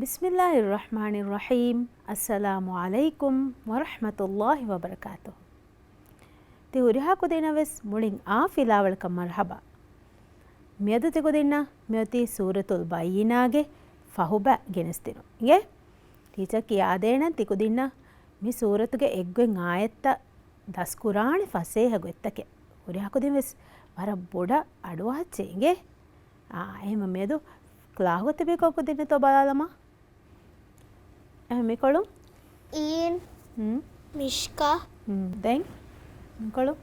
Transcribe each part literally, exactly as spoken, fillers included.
بسم الله الرحمن الرحيم. السلام عليكم ورحمة الله وبركاته. ތި ހުރިހާ ކުދިންނަށް ވެސް މުޅިން އާ ފިލާވަޅަކަށް މަރުޙަބާ. މިއަދު ތި ކުދިންނަށް މިއޮތީ ސޫރަތުލް ބައްޔިނާގެ ފަހުބަ ގެނެސްދިނުން. އިނގޭ؟ ޓީޗަރ ކިޔާދޭނަން ތި ކުދިންނަށް މި ސޫރަތުގެ އެއްގޮތް އާޔަތްތައް ދަސްކުރާނެ ފަސޭހަ ގޮތްތަކެއް. ހުރިހާ ކުދިން ވެސް ވަރަށް ބޮޑަށް އަޑުއަހައްޗޭ އިނގޭ. އާ، އެހެންމަ މިއަދު ކްލާހުގަ ތިބި ކޮށް ކުދިންނެތޯ ބަލާލަމާ. އެހެން މިކޮޅު؟ އީން. ހުން. މިޝްކާ. ހުން. ދެން މިކޮޅު؟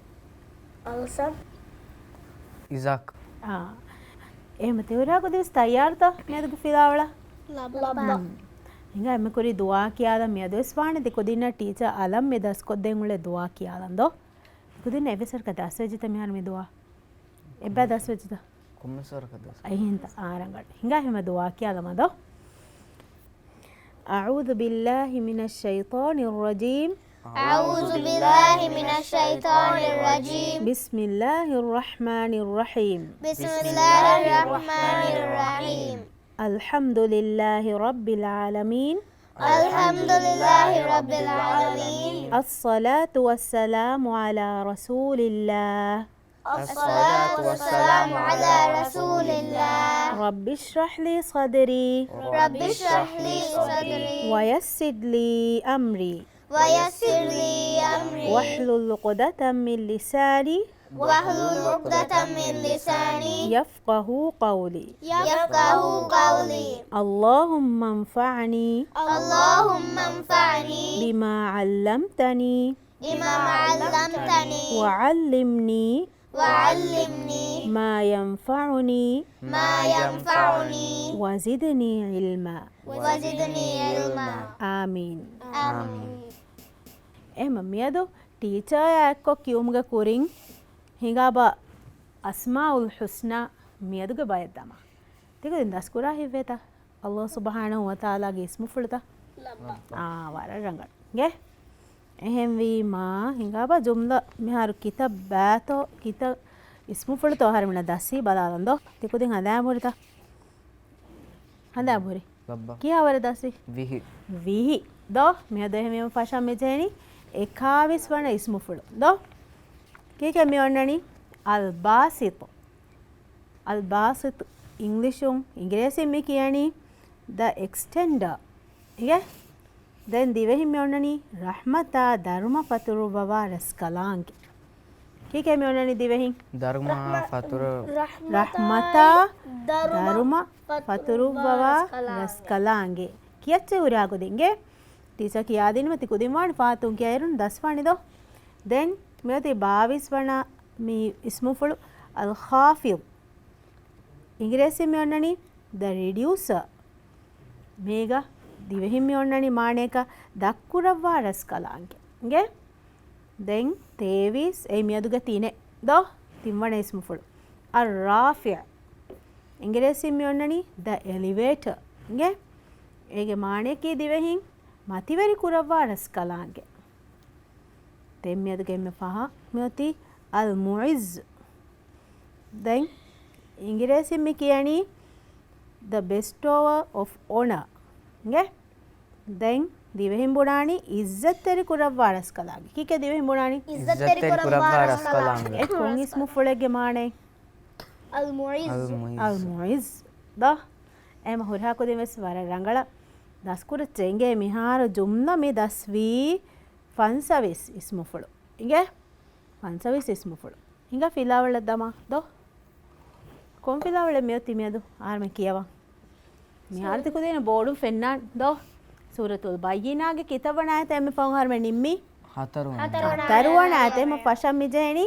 އަލްސަން. އިޒާކް. އާ. އެހެންމަ ތި ހުރިހާ ކުދިން ވެސް ތައްޔާރުތަ މިއަދުގެ ފިލާވަޅަށް؟ ލައްބަ. ހުން. ހިނގާ އެންމެ ކުރީ ދުޢާ ކިޔާލަން މިއަދު ވެސް ވާނެ ތި ކުދިންނަށް ޓީޗަރ އަލަށް މި ދަސްކޮށްދޭން އުޅޭ ދުޢާ ކިޔާލަން ދޯ. ތި ކުދިންނަށް އެއްވެސް ވަރަކަށް ދަސްވެއްޖެތަ މިހާރު މި ދުޢާ؟ އެއްބައި ދަސްވެއްޖެތަ؟ ކޮންމެސް ވަރަކަށް ދަސް. އެހިންތަ އާ ރަނގަޅު. ހިނގާ އެހެންމަ ދުޢާ ކިޔާލަމާ ދޯ. أعوذ بالله من الشيطان الرجيم. أعوذ بالله من الشيطان الرجيم. بسم الله الرحمن الرحيم. بسم الله الرحمن الرحيم. الحمد لله رب العالمين. الحمد لله رب العالمين. الصلاة والسلام على رسول الله. الصلاة والسلام على رسول الله. رب اشرح لي صدري. رب اشرح لي صدري. ويسر لي أمري. ويسر لي أمري. واحلل عقدة من لساني. واحلل عقدة من لساني. يفقه قولي. يفقه قولي. اللهم انفعني. اللهم انفعني. بما علمتني. بما علمتني. وعلمني. وعلمني. ما ينفعني. ما ينفعني. وزدني علما. وزدني علما. آمين. آمين. އެހެންމަ މިއަދު ޓީޗަރާ އެއްކޮށް ކިޔުމުގެ ކުރިން ހިނގާބަ އަސްމާއުލް ޙުސްނާ މިއަދުގެ ބައެއް ދަމާ. ތިކުދިން ދަސްކުރާ ހިތްވޭތަ؟ ﷲ ސުބްޙާނަހޫ ވަތަޢާލާގެ އިސްމުފުޅުތައް؟ އާ، ވަރަށް ރަނގަޅު. އިނގޭ؟ އެހެންވީމާ، ހިނގާބަ ޖުމްލަ މިހާރު ކިތައް ބައިތޯ، ކިތައް އިސްމުފުޅުތޯ އަހަރެމެންނަށް ދަސީ ބަލާލަން ދޯ. ތިކުދިން ހަނދާން ހުރިތަ؟ ހަނދާން ހުރި. ލައްބަ. ކިހާވަރެއް ދަސީ؟ ވިހި. ވިހި. ދޯ، މިއަދު އެހެންވީމަ ފަށަން މިޖެހެނީ އެކާވީސް ވަނަ އިސްމުފުޅު. ދޯ؟ ކީކޭ މި އޮންނަނީ؟ އަލްބާސިޠު. އަލްބާސިޠު އިންގްލިޝުން، އިނގިރޭސިން މި ކިޔަނީ ދަ އެކްސްޓެންޑާ. އިނގޭ؟ ދެން ދިވެހިން މި އޮންނަނީ ރަޙްމަތާ ދަރުމަ ފަތުރުއްވަވާ ރަސްކަލާނގެ. ކީކޭ މި އޮންނަނީ ދިވެހިން؟ ދަރުމަ ރަޙްމަ-، ފަތުރު-، ރަޙްމަތާ ރަޙްމަތާ ދަރުމަ ދަރުމަ ފަތުރުއްވަވާ ފަތުރުއްވަވާ ރަސްކަލާނގެ. ރަސްކަލާނގެ. ކިޔައްޗޭ ހުރިހާ ކުދިންގެ؟ ޓީޗަރ ކިޔާދިނުމަ ތި ކުދިން ވާނެ ފަހަތުން ކިޔައިރުން ދަސްވާނެ ދޯ. ދެން މިއޮތީ ބާވީސް ވަނަ މި އިސްމުފުޅު އަލްޚާފިޟް. އިނގިރޭސިން މި އޮންނަނީ ދަ ރެޑިއުސަރ. މީގަ ދިވެހިން މި އޮންނަނީ މާނަޔަކަށް ދަށްކުރައްވާ ރަސްކަލާނގެ. އިނގޭ؟ ދެން ތޭވީސް އެއީ މިއަދުގެ ތިނެއް ދޯ؟ ތިންވަނަ އިސްމުފުޅު. އައްރާފިޢު. އިނގިރޭސިން މި އޮންނަނީ ދަ އެލިވޭޓަރ. އިނގޭ؟ އޭގެ މާނަޔަކީ ދިވެހިން މަތިވެރި ކުރައްވާ ރަސްކަލާނގެ. ދެން މިއަދުގެ އެންމެ ފަހަށް މިއޮތީ އަލް މުޢިއްޒު. ދެން އިނގިރޭސިން މި ކިޔަނީ ދަ ބެސްޓޯވަރ އޮފް އޮނަރ. އިނގޭ؟ ދެން ދިވެހިން ބުނާނީ އިއްޒަތްތެރި ކުރައްވާ ރަސްކަލާނގެ. ކީކޭ ދިވެހިން ބުނާނީ؟ އިއްޒަތްތެރި ކުރައްވާ ރަސްކަލާނގެ. އެ ކޮން އިސްމުފުޅެއްގެ މާނައެއް؟ އަލް މުޢިއްޒު. އަލް މުޢިއްޒު. ދޯ؟ އެހެންމަ ހުރިހާ ކުދިން ވެސް ވަރަށް ރަނގަޅަށް ދަސްކުރައްޗޭ. އިނގޭ މިހާރު ޖުމްލަ މި ދަސްވީ ފަންސަވީސް އިސްމުފުޅު. އިނގޭ؟ ފަންސަވީސް އިސްމުފުޅު. ހިނގާ ފިލާވަޅަށް ދަމާ ދޯ. ކޮން ފިލާވަޅެއް މިއޮތީ މިއަދު؟ އަހަރެމެން ކިޔަވާ. މިހާރު ތި ކުދިން ބޯޑުން ފެންނާނެ ދޯ. ސޫރަތުލް ބައްޔިނާގެ ކިތައް ވަނަ އާޔަތެއް އެންމެ ފަހުން އަހަރެމެން ނިންމީ؟ ހަތަރުވަނަ. ހަތަރުވަނަ އާޔަތެއް. އެންމެ ފަށަން މި ޖެހެނީ؟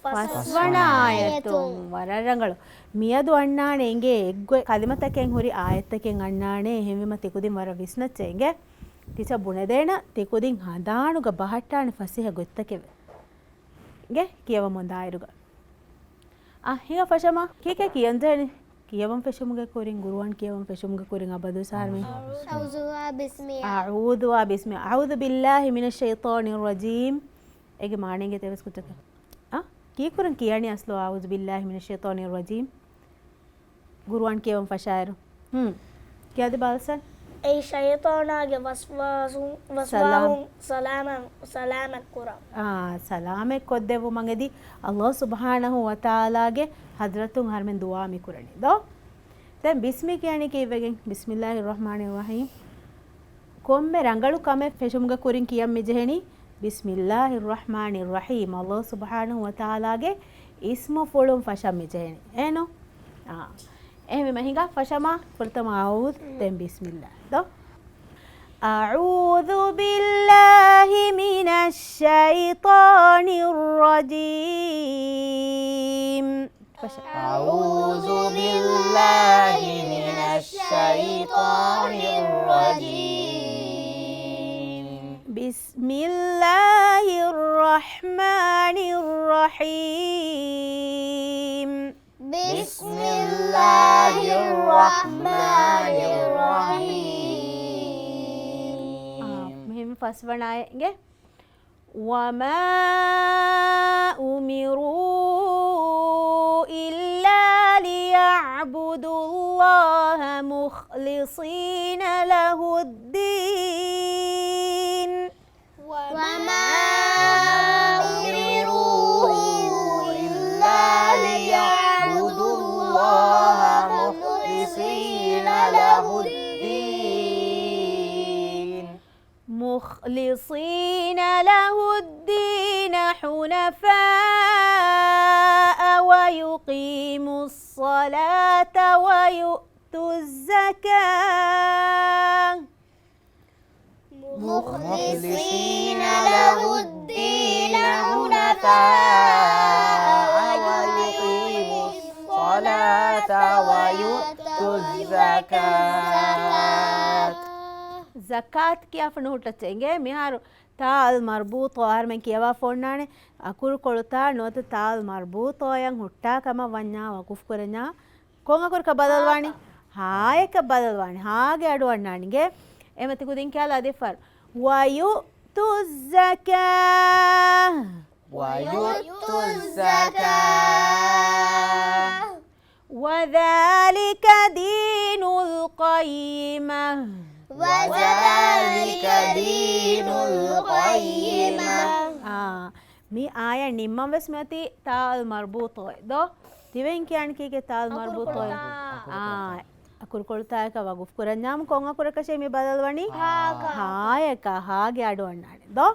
ފަސްވަނަ ފަސްވަނަ އާޔަތުން. އާޔަތުން. ވަރަށް ރަނގަޅު. މިއަދު އަންނާނެ އިނގޭ އެއްގޮތް ކަލިމަތަކެއް ހުރި އާޔަތްތަކެއް އަންނާނެ. އެހެންވީމަ ތި ކުދިން ވަރަށް ވިސްނައްޗޭ އިނގޭ. ޓީޗަރ ބުނެދޭނަ ތި ކުދިން ހަނދާނުގަ ބަހައްޓާނެ ފަސޭހަ ގޮތްތަކެވެ. އިނގޭ ކިޔަވަމުން ދާއިރުގަ. އަ، ހިނގާ ފަށަމާ. ކީކޭ ކިޔަން ޖެހެނީ؟ ކިޔަވަން ފެށުމުގެ ކުރިން، ގުރުއާން ކިޔަވަން ފެށުމުގެ ކުރިން އަބަދުވެސް އަހަރެމެން. أعوذ بسم الله. أعوذ بسم، أعوذ بالله من الشيطان الرجيم. އޭގެ މާނައިން ގެ ތެވެސް ކުއްޖަކަށް. އަ؟ ކީކުރަން ކިޔަނީ އަސްލު أعوذ بالله من الشيطان الرجيم؟ ގުރުއާން ކިޔަވަން ފަށާއިރު. ހުން. ކިޔާދެ ބާލަސަން. އެއީ ޝައިޠާނާގެ ވަސްވާސު، ސަލާމް. ވަސްވާހުން ސަލާމަތް، ސަލާމަތް ކުރަން. އާ، ސަލާމަތް ކޮށްދެއްވުމަށް އެދި، ﷲ ސުބްޙާނަހޫ ވަތަޢާލާގެ ޙަޟްރަތުން އަހަރުމެން ދުޢާ މި ކުރަނީ ދޯ؟ ދެން ބިސްމި ކިޔަނީ ކީއްވެގެން؟ بسم الله الرحمن الرحيم. ކޮންމެ ރަނގަޅު ކަމެއް ފެށުމުގެ ކުރިން ކިޔަން މި ޖެހެނީ، بسم الله الرحمن الرحيم. ﷲ ސުބްޙާނަހޫ ވަތަޢާލާގެ އިސްމުފުޅުން ފަށަން މި ޖެހެނީ. އޭނު؟ އާ. އެހެންވީމަ ހިނގާ ފަށަމާ ފުރަތަމަ އަޢޫޛު، ދެން ބިސްމިއްލާ. ދޯ؟ أعوذ بالله من الشيطان الرجيم. ފަށަ. أعوذ بالله من الشيطان الرجيم. بسم الله الرحمن الرحيم. بسم الله الرحمن الرحيم. އާ، މިހެން ފަސްވަނަ އާޔަތްގެ. وما أمروا إلا ليعبدوا الله مخلصين له الدين. وما أمروا إلا ليعبدوا الله مخلصين له الدين. مخلصين له الدين حنفاء ويقيموا الصلاة ويؤتوا الزكاة. مخلصين له الدين حنفاء ويقيموا الصلاة ويؤتوا الزكاة. ޒަކާތް ކިޔާފަ ނުހުއްޓައްޗޭ އިނގޭ. މިހާރު ތާއުލް މަރްބޫޠާ އަހަރުމެން ކިޔަވާފަ އޮންނާނެ. އަކުރުކޮޅުތާ ނުވަތަ ތާއުލް މަރްބޫޠާއަށް ހުއްޓާ ކަމަށް ވަންޏާ ވަގުފު ކުރަންޏާ ކޮން އަކުރަކަށް ބަދަލުވާނީ؟ ހާއަކަށް ބަދަލުވާނީ. ހާގެ އަޑު އަންނާނެ އިނގޭ. އެމަ ތިކުދިން ކިޔާލާ ދެފަރު. ويؤتوا الزكاة. ويؤتوا الزكاة. وذلك دين القيمة. وذلك دين القيمة. އާ، މި އާޔަތް ނިންމަން ވެސް މިއޮތީ ތާއުލް މަރްބޫޠާއެއް ދޯ؟ ތިވެން ކިޔާނީ ކީކޭ ތާއުލް މަރްބޫޠާއެއް؟ އަކުރުކޮޅުތާ. އާ، އަކުރުކޮޅުތާއަކަށް ވަގުފު ކުރަންޏާމު ކޮން އަކުރަކަށޭ މި ބަދަލުވަނީ؟ ހާއަކަށް. ހާއަކަށް، ހާގެ އަޑު އަންނާނެ ދޯ؟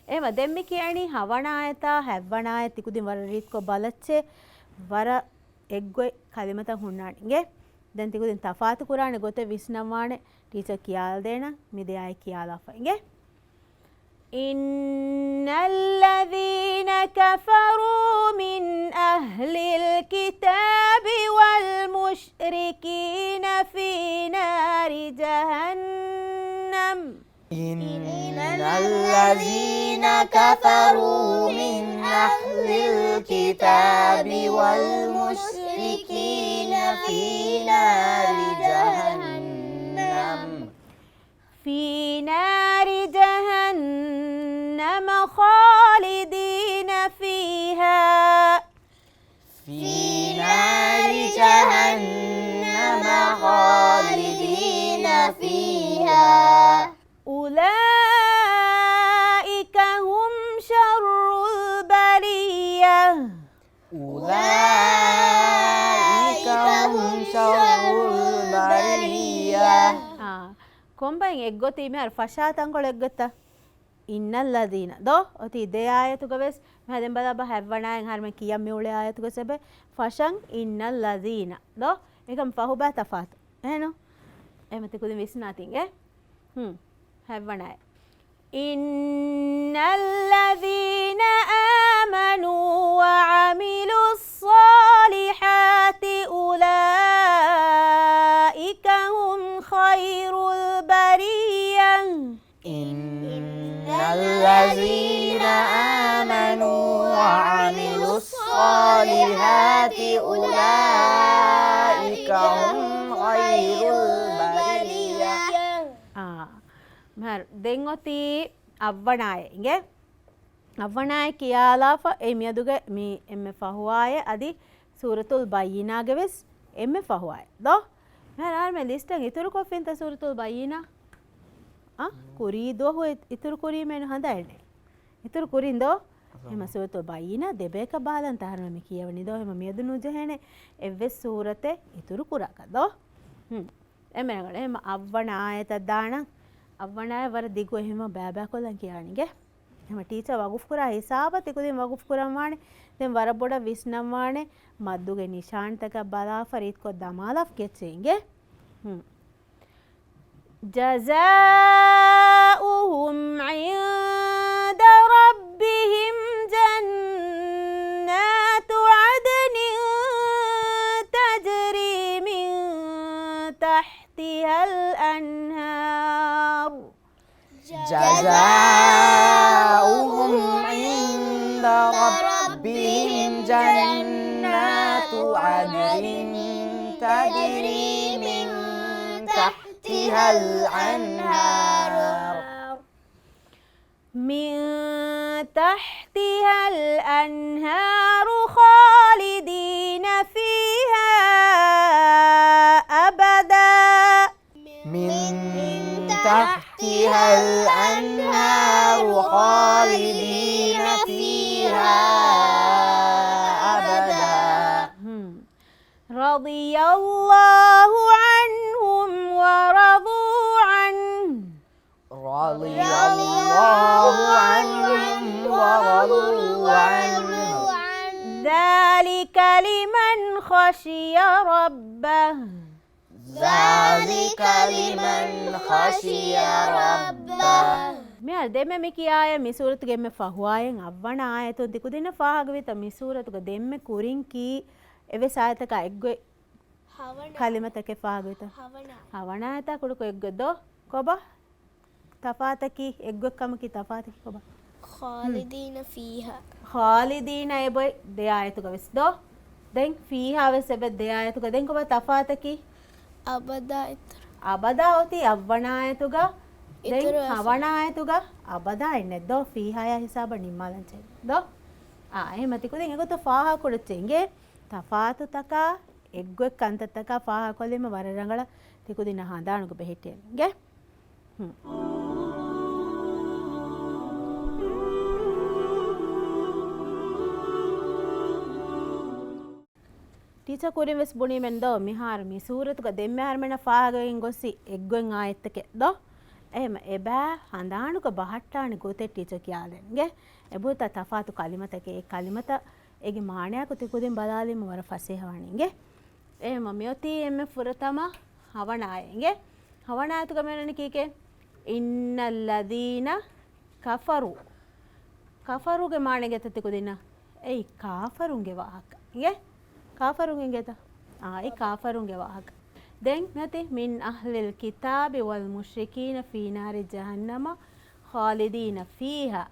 އެމަ ދެން މި ކިޔަނީ ހަވަނަ އާޔަތާ، ހަތްވަނަ އާޔަތް ތިކުދިން ވަރަށް ރީތިކޮށް ބަލައްޗޭ. ވަރަށް އެއްގޮތް ކަލިމަތައް ހުންނާނެ އިނގޭ. ދެން ތިކުދިން ތަފާތު ކުރާނެ ގޮތެއް ވިސްނަންވާނެ. ޓީޗަރ ކިޔާލަދޭނަން މި ދެ އާޔަތް ކިޔާލާފަ އިނގޭ. إن الذين كفروا من أهل الكتاب والمشركين في نار جهنم. إن الذين كفروا من أهل الكتاب والمشركين في نار جهنم. في نار جهنم خالدين فيها. في نار جهنم خالدين فيها. أولئك هم شر البرية. أولئك هم شر البرية. އާ، ކޮންބައިން އެއްގޮތީ މިހާރު ފަށާ ތަންކޮޅެއް އެއްގޮތަށް؟ إن الذين. ދޯ؟ އޮތީ ދެ އާޔަތުގަ ވެސް. މިހާ ދެން ބަލާބަ ހަތްވަނައިން އަހަރުމެން ކިޔަން މިއުޅޭ އާޔަތުގަ ސެބެ ފަށަން إن الذين. ދޯ؟ އެކަމް ފަހުބާ ތަފާތު. އެހެންނު؟ އެމަ ތިކުދިން ވިސްނާތިނގެ. ހުން. ހަތްވަނައި. إن الذين آمنوا وعملوا الصالحات أولئك هم خير البرية. إن الذين آمنوا وعملوا الصالحات أولئك هم خير البرية. އާ، މިހާރު ދެން އޮތީ އަށްވަނައި އިނގޭ. އަށްވަނައި ކިޔާލާފަ އެ މިއަދުގެ މި އެންމެ ފަހު އާޔަތް އަދި ސޫރަތުލް ބައްޔިނާގެ ވެސް އެންމެ ފަހު އާޔަތް. ދޯ؟ މިހާރު އަހަރުމެން ލިސްޓަށް އިތުރުކޮށްފިންތަ ސޫރަތުލް ބައްޔިނާ؟ އަ؟ ކުރީ ދުވަހު އި-، އިތުރު ކުރީމޭނު ހަނދާން އެއް. އިތުރު ކުރިން ދޯ؟ އެހެމަ ސޫރަތުލް ބައްޔިނާ ދެބޭކަށް ބާލަން ތަހަރުމެ ކިޔަވަނީ ދޯ؟ އެހެމަ މިއަދު ނުޖެހޭނެ އެއްވެސް ސޫރަތެއް އިތުރު ކުރާކަށް ދޯ؟ ހުން. އެމެނަގަނޑ އެހެމަ އަށްވަނަ އާޔަތަށް ދާނަން. އަށްވަނަ އާޔަތް ވަރަށް ދިގު އެހެމަ ބައިބައިކޮށްލަން ކިޔާނީގެ. އެހެމަ ޓީޗަރ ވަގުފުކުރާ ހިސާބަށް ތިކުދިން ވަގުފުކުރަންވާނެ. ދެން ވަރަށް ބޮޑަށް ވިސްނަންވާނެ. މައްދުގެ ނިޝާންތަކަށް ބަލާފަ ރީތިކޮށް ދަމާލާފަ ކެއްޗެއް އިނގޭ. ހުން. جزاؤهم عند ربهم جنات عدن تجري من تحتها الأنهار. جزاؤهم عند ربهم جنات عدن تجري من تحتها الأنهار. من تحتها الأنهار خالدين فيها أبدا. من تحتها الأنهار خالدين فيها أبدا. رضي الله عنهم ورضوا عنه. رضي الله عنهم ورضوا عنه. ذلك لمن خشي ربه. ذلك لمن خشي ربه. މިހާރު ދެންމެ މި ކިޔާއެއް މި ސޫރަތުގެ އެންމެ ފަހު އާޔަތް އަށްވަނަ އާޔަތުން ތިކުދިންނަށް ފާހަގަވީތަ މި ސޫރަތުގަ ދެންމެ ކުރިން ކީ އެއްވެސް އާޔަތަކާ އެއްގޮތް ހަވަނަ. ކަލިމަތަކެއް ފާހަގަވިތަ؟ ހަވަނަ. ހަވަނަ އާޔަތާ ކުޑަކޮށް އެއްގޮތް ދޯ؟ ކޮބާ؟ ތަފާތަކީ، އެއްގޮތްކަމަކީ ތަފާތަކީ ކޮބާ؟ ހުން. خالدين فيها. ޚާލިދީނަ އެބޮތް ދެ އާޔަތުގަ ވެސް ދޯ؟ ދެން ފީހާ ވެސް އެބޮތް ދެ އާޔަތުގަ. ދެން ކޮބާ ތަފާތަކީ؟ އަބަދާ އިތުރު. އަބަދާ އޮތީ އަށްވަނަ އާޔަތުގަ. ދެން އިތުރު އެފަ. ހަވަނަ އާޔަތުގަ އަބަދާ އެއްނެއް ދޯ؟ ފީހާޔާ ހިސާބަށް ނިންމާލަން ޗެއް ދޯ؟ އާ، އެހެމަ ތިކުދިން އެގޮތަށް ފާހަގަކުރައްޗޭ އިނގޭ. ތަފާތުތަކާ އެއްގޮތް ކަންތައްތަކާ ފާހަގަކޮށްލީމަ ވަރަށް ރަނގަޅަށް ތިކުދިންނަށް ހަނދާނުގަ ބެހެއްޓޭނެ އިނގޭ. ހުން. ޓީޗަރ ކުރިން ވެސް ބުނީމެން ދޯ، މިހާރު މި ސޫރަތުގަ ދެންމެ އަހަރުމެންނަށް ފާހަގަވެގެން ގޮއްސި އެއްގޮތް އާޔަތްތަކެއް ދޯ؟ އެހެމަ އެބައި ހަނދާނުގަ ބަހައްޓާނެ ގޮތެއް ޓީޗަރ ކިޔާލަން އިނގޭ. އެބަހުރިތާ ތަފާތު ކަލިމަތަކެއް، އެ ކަލިމަތައް އޭގެ މާނަޔާކު ތިކުދިން ބަލާލީމަ ވަރަށް ފަސޭހަވާނެ އިނގޭ. އެހެމަ މިއޮތީ އެންމެ ފުރަތަމަ ހަވަނަ އާޔަތް އިނގޭ. ހަވަނަ އާޔަތުގަ މިއޮންނަނީ ކީކޭ؟ إن الذين كفروا. ކަފަރޫގެ މާނަ އެނގޭތަ ތިކުދިންނަށް؟ އެއީ ކާފަރުންގެ ވާހަކަ އިނގޭ. ކާފަރުން އެނގޭތަ؟ އާ، އެއީ ކާފަރުންގެ ވާހަކަ. ދެން މިއޮތީ من أهل الكتاب والمشركين في نار جهنم خالدين فيها.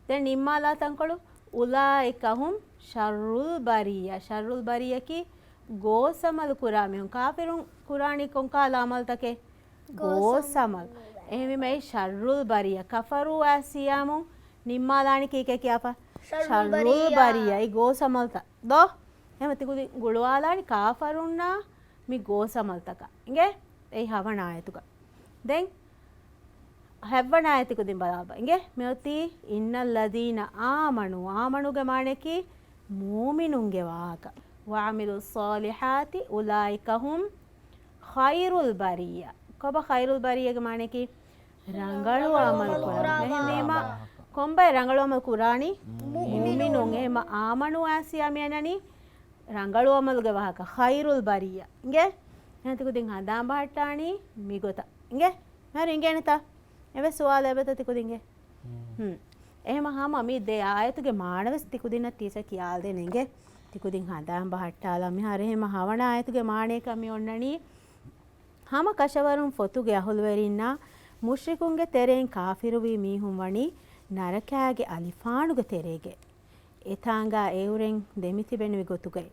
ދެން ނިންމާލާ ތަންކޮޅު أولئك هم شر البرية. ޝައްރުލް ބަރިއްޔަކީ ގޯސް އަމަލު ކުރާ މީހުން. ކާފިރުން ކުރާނީ ކޮންކަހަލަ އަމަލުތަކެއް؟ ގޯސް އަމަލު. އެހެންވީމަ އެއީ ޝައްރުލް ބަރިއްޔަ. ކަފަރޫ އާސިޔާމު ނިންމާލާނީ ކީކޭ ކިޔާފަ؟ ޝައްރުލް ޝައްރުލް ބަރިއްޔާ. ބަރިއްޔާ. އެއީ ގޯސް އަމަލުތައް ދޯ؟ އެހެމަ ތިކުދިން ގުޅުވާލާނީ ކާފަރުންނާ މި ގޯސް އަމަލުތަކާ. އިނގޭ؟ އެއީ ހަވަނަ އާޔަތުގަ. ދެން ހަތްވަނަ އާޔަތު ތިކުދިން ބަލާބަ. އިނގޭ؟ މިއޮތީ إن الذين آمنوا. އާމަނޫގެ މާނަޔަކީ މޫމިނުންގެ ވާހަކަ. وعملوا الصالحات أولئك هم خير البرية. ކޮބާ ޚައިރުލް ބަރިއްޔާގެ މާނަޔަކީ؟ ރަނގަޅު އަމަލު ކުރާ. އެހެންވީމަ ކޮންބައެއް ރަނގަޅު އަމަލު ކުރާނީ؟ މުއުމިނުން. އެހެމަ އާމަނޫ އާސިޔާ މިއަންނަނީ ރަނގަޅު އަމަލުގެ ވާހަކަ ޚައިރުލް ބަރިއްޔާ. އިނގޭ؟ އެހެން ތިކުދިން ހަނދާން ބަހައްޓާނީ މިގޮތަށް. އިނގޭ؟ މިހާރު އިނގޭނެތަ؟ އެއްވެސް ސުވާލެއް އެބަތަ ތިކުދިންގެ؟ ހުން. އެހެމަ ހަމަ މި ދެ އާޔަތުގެ މާނަވެސް ތިކުދިންނަށް ޓީޗަރ ކިޔާލަދޭނެ އިނގޭ. ތިކުދިން ހަނދާން ބަހައްޓާލާ. މިހާރު އެހެމަ ހަވަނަ އާޔަތުގެ މާނަޔަކަށް މި އޮންނަނީ ހަމަ ކަށަވަރުން ފޮތުގެ އަހުލުވެރިންނާ މުޝްރިކުންގެ ތެރެއިން ކާފިރުވި މީހުން ވަނީ ނަރަކާގެ އަލިފާނުގެ ތެރޭގައި. އެތާނގާ އެއުރެން ދެމިތިބެނިވި ގޮތުގައި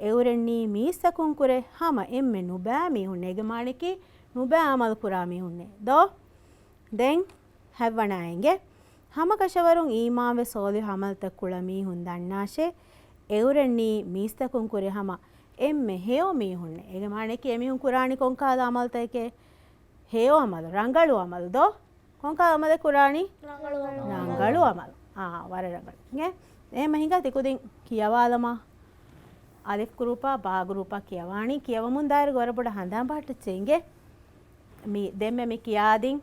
އެއުރެންނީ މީސްތަކުންކުރެ ހަމަ އެންމެ ނުބައި މީހުންނޭ. އޭގެ މާނަޔަކީ ނުބައި އަމަލު ކުރާ މީހުންނޭ ދޯ؟ ދެން ހަތްވަނަ އާޔަތް އިނގޭ. ހަމަކަށަވަރުން އީމާންވެ ޞާލިޙު ޢަމަލުތައް ކުޅަ މީހުން ދަންނާށޭ، އެއުރެންނީ މީސްތަކުންކުރެ ހަމަ އެންމެ ހެޔޮ މީހުންނޭ. އޭގެ މާނައަކީ އެމީހުން ކުރާނީ ކޮންކަހަލަ އަމަލުތަކެކޭ؟ ހެޔޮ އަމަލު، ރަނގަޅު އަމަލު ދޯ؟ ކޮންކަހަލަ އަމަލެއް ކުރާނީ؟ ރަނގަޅު އަމަލު. ރަނގަޅު އަމަލު. އާ، ވަރަށް ރަނގަޅު. އިނގޭ؟ އެހެންމަ ހިނގާ ތި ކުދިން ކިޔަވާލަމާ. އަލިފް ގްރޫޕާ ބާ ގްރޫޕާ ކިޔަވާނީ. ކިޔަވަމުން ދާއިރުގަ ވަރަށް ބޮޑަށް ހަނދާން ބަހައްޓައްޗޭ އިނގޭ. މި، ދެންމެ މި ކިޔާދިން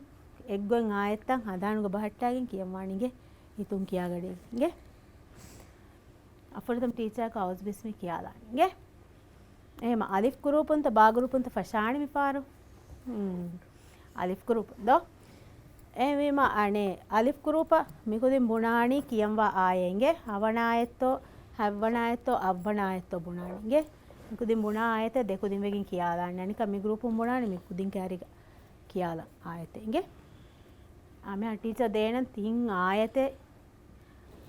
އެއްގޮތް އާޔަތްތައް ހަނދާނުގަ ބަހައްޓާގެން ކިޔަންވާނީ އިނގޭ. ހިތުން ކިޔާގަޑީ އިނގޭ. އަފުރަތަމަ ޓީޗާ ކައުސް ބިސްމި ކިޔާލާނީ އިނގޭ. އެހެމަ އަލިފް ގްރޫޕުންތަ ބާ ގްރޫޕުންތަ ފަށާނީ މިފަހަރު؟ ހުން. އަލިފް ގްރޫޕު ދޯ؟ އެހެންވީމަ އަނެއް އަލިފް ގްރޫޕަށް މިކުދިން ބުނާނީ ކިޔަންވާ އާޔަތް އިނގޭ. ހަވަނަ އާޔަތްތޯ، ހަތްވަނަ އާޔަތްތޯ، އަށްވަނަ އާޔަތްތޯ ބުނާނީ އިނގޭ. މިކުދިން ބުނާ އާޔަތެއް ދެކުދިން ވެގެން ކިޔާލާނީ. އަނެކާ މި ގްރޫޕުން ބުނާނީ މިކުދިން ކައިރީގަ ކިޔާލަން އާޔަތެއް އިނގޭ. އާ، މިހާރު ޓީޗަރ ދޭނަން ތިން އާޔަތެއް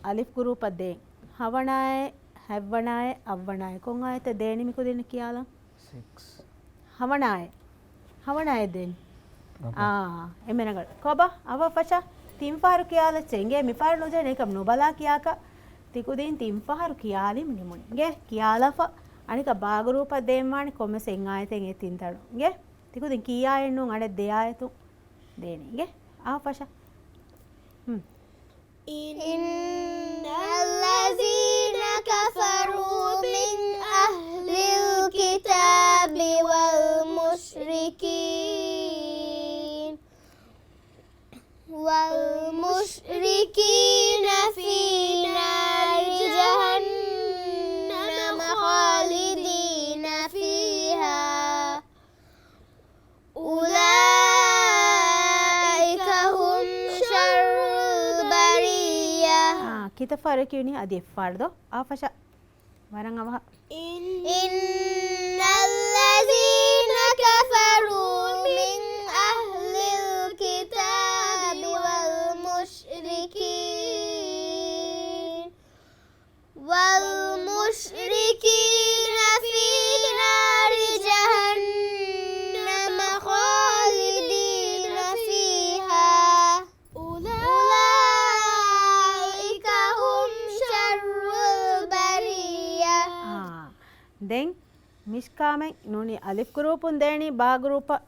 އަލިފް ގްރޫޕަށް ދޭން. ހަވަނައާއެއް، ހަތްވަނައާއެއް، އަށްވަނައާއެއް. ކޮން އާޔަތެއް ދޭނީ މިކުދިންނަށް ކިޔާލަން؟ ސިކްސް. ހަވަނައާއެއް. ހަވަނައާއެއް ދޭނީ. އާ، އެންމެ ރަނގަޅު. ކޮބާ؟ އަވަށް ފަށާ. ތިން ފަހަރު ކިޔާލައްޗޭ އިނގޭ. މިފަހަރު ނުޖެހޭނެ އެކަމް ނުބަލާ ކިޔާކަށް. ތިކުދިން ތިން ފަހަރު ކިޔާލީމަ ނިމުނީ އިނގޭ. ކިޔާލާފަ. އަނެކާ ބާ ގްރޫޕަށް ދޭންވާނެ ކޮންމެސް އެއް އާޔަތެއް އެ ތިން ތަނުން އިނގޭ. ތިކުދިން ކީއް އާޔަތް ނޫން އަނެއް ދެ އާޔަތުން ދޭނީ އިނގޭ. އާ ފަށާ. ހުން. إن الذين كفروا من أهل الكتاب والمشركين والمشركين في نار جهنم خالدين فيها أولئك هم شر البرية. އާ، ކިތައް ފަހަރެއް ކިޔުނީ؟ އަދި އެއްފަހަރު ދޯ؟ އާ ފަށާ. ވަރަށް އަވަހަށް. إن الذين كفروا من أهل الكتاب والمشركين والمشركين في نار جهنم خالدين فيها أولئك هم شر البرية. އާ، ދެން މިޝްކާމެން ނޫނީ އަލިފް ގްރޫޕުން ދޭނީ ބާ ގްރޫޕަށް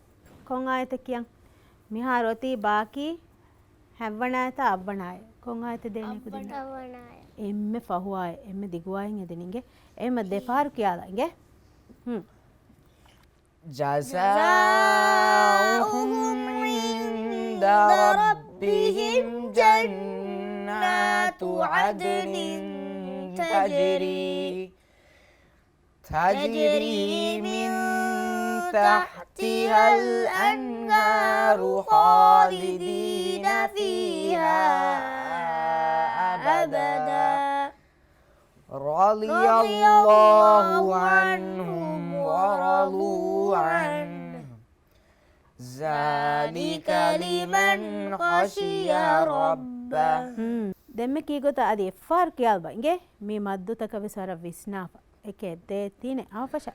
ކޮން އާޔަތެއް ކިޔަން؟ މިހާރު އޮތީ ބާކީ ހަތްވަނަ އާޔަތާ އަށްވަނަ އާޔަތް؟ ކޮން އާޔަތެއް ދޭނީ ކުދިންނަށް؟ އަށްވަނަ އާޔަތް. އެންމެ ފަހު އާޔަތް، އެންމެ ދިގު އާޔަތް އެދެނީ އިނގޭ. އެންމެ ދެ ފަހަރު ކިޔާލާ އިނގޭ. ހުން. جزاؤهم عند ربهم جنات عدن تجري تجري من تحتها الأنهار خالدين فيها أبدا رضي الله عنهم ورضوا عنه ذلك لمن خشي ربه. ހުން. ދެންމެ ކީގޮތަށް އަދި އެއްފަހަރު ކިޔާލަބަ އިނގޭ. މި މައްދުތަކަށް ވެސް ވަރަށް ވިސްނާފަ. އެކެއް، ދޭއް، ތިނެއް، އާ ފަށާ.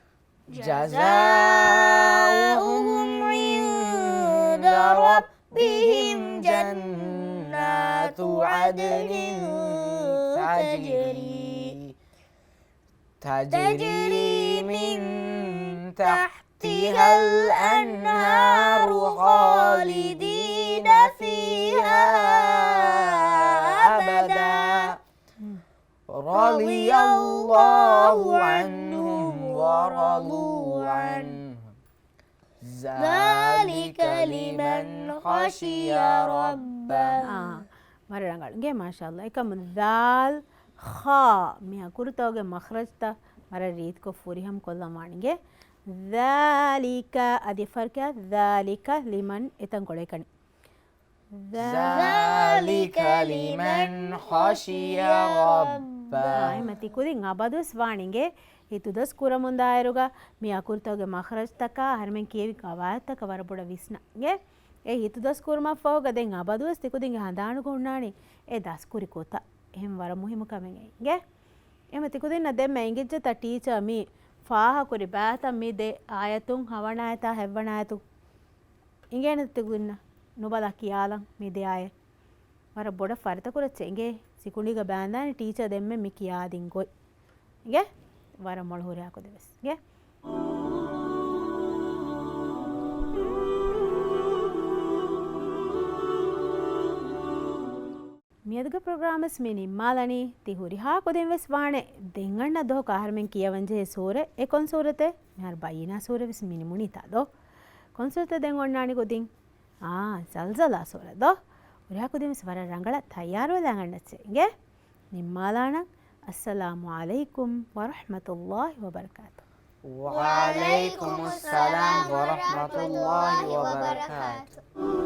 جزاؤهم عند ربهم جنات عدن تجري تجري من تحتها الأنهار خالدين فيها أبدا رضي الله عنهم ورضوا عنه ذلك لمن خشي ربه. އާ، ވަރަށް ރަނގަޅު. އިނގޭ، މާޝާﷲ. އެކަމު ޛާލް، ޚާ، މި އަކުރުތަކުގެ މަޚްރަޖްތައް ވަރަށް ރީތިކޮށް ފުރިހަމަ ކޮށްލަން ވާނެ އިނގޭ. ޛާލިކަ، އަދި އެއްފަހަރު ކިޔާ، ޛާލިކަ ލިމަން، އެތަންކޮޅު އެކަނި. ޛާލިކަ ލިމަން ޚަޝިޔަ ރައްބަ. އާ، އެމަ ތި ކުދިން އަބަދުވެސް ވާނެ އިނގޭ، ހިތުދަސް ކުރަމުންދާއިރުގަ މި އަކުރުތަކުގެ މަޚްރަޖްތަކާ އަހަރެމެން ކިޔެވި ގަވާއިދުތަކަށް ވަރަށް ބޮޑަށް ވިސްނަން އިނގޭ. އެ ހިތުދަސް ކުރުމަށްފަހުގަ ދެން އަބަދުވެސް ތި ކުދިންގެ ހަނދާނުގަ ހުންނާނީ އެ ދަސްކުރި ގޮތަށް. އެހެން ވަރަށް މުހިއްމު ކަމެއް އެ އިނގޭ. އެމަ ތި ކުދިންނަށް ދެންމެ އިނގިއްޖެތަ ޓީޗަރ މި ފާހަކުރި ބައިތައް މި ދެ އާޔަތުން ހަވަނަ އާޔަތާ ހަތްވަނަ އާޔަތު އިނގޭނެ ތިކުދިންނަށް ނުބަލާ ކިޔާލަން މި ދެ އާޔަތް. ވަރަށް ބޮޑަށް ފަރިތަކުރައްޗޭ އިނގޭ. ސިކުނޑީގަ ބާނދާނެ ޓީޗަރ ދެންމެ މި ކިޔާދިން ގޮތް. އިނގޭ؟ ވަރަށް މޮޅު ހުރިހާ ކުދިން ވެސް. އިނގޭ؟ މިއަދުގެ ޕްރޮގްރާމްވެސް މި ނިންމާލަނީ. ތި ހުރިހާ ކުދިންވެސް ވާނެ ދެން އަންނަ ދުވަހަކު އަހަރުމެން ކިޔަވަންޖެހޭ ސޫރަ އެކޮން ސޫރަތެއް؟ މިހާރު ބައްޔިނާ ސޫރަވެސް މި ނިމުނީތާ ދޯ؟ ކޮން ސޫރަތެއް ދެން އޮންނާނީ ކުދިން؟ އާ، ޒަލްޒަލާ ސޫރަ ދޯ؟ ހުރިހާ ކުދިންވެސް ވަރަށް ރަނގަޅަށް ތައްޔާރުވެލާ އަންނައްޗޭ. އިނގޭ ނިންމާލާނަން. އައްސަލާމު ޢަލައިކުމް ވަރަޙްމަތުﷲި ވަބަރަކާތުހު. ވަޢަލައިކުމުއްސަލާމް ވަރަޙްމަތުﷲި ވަބަރަކާތުހު.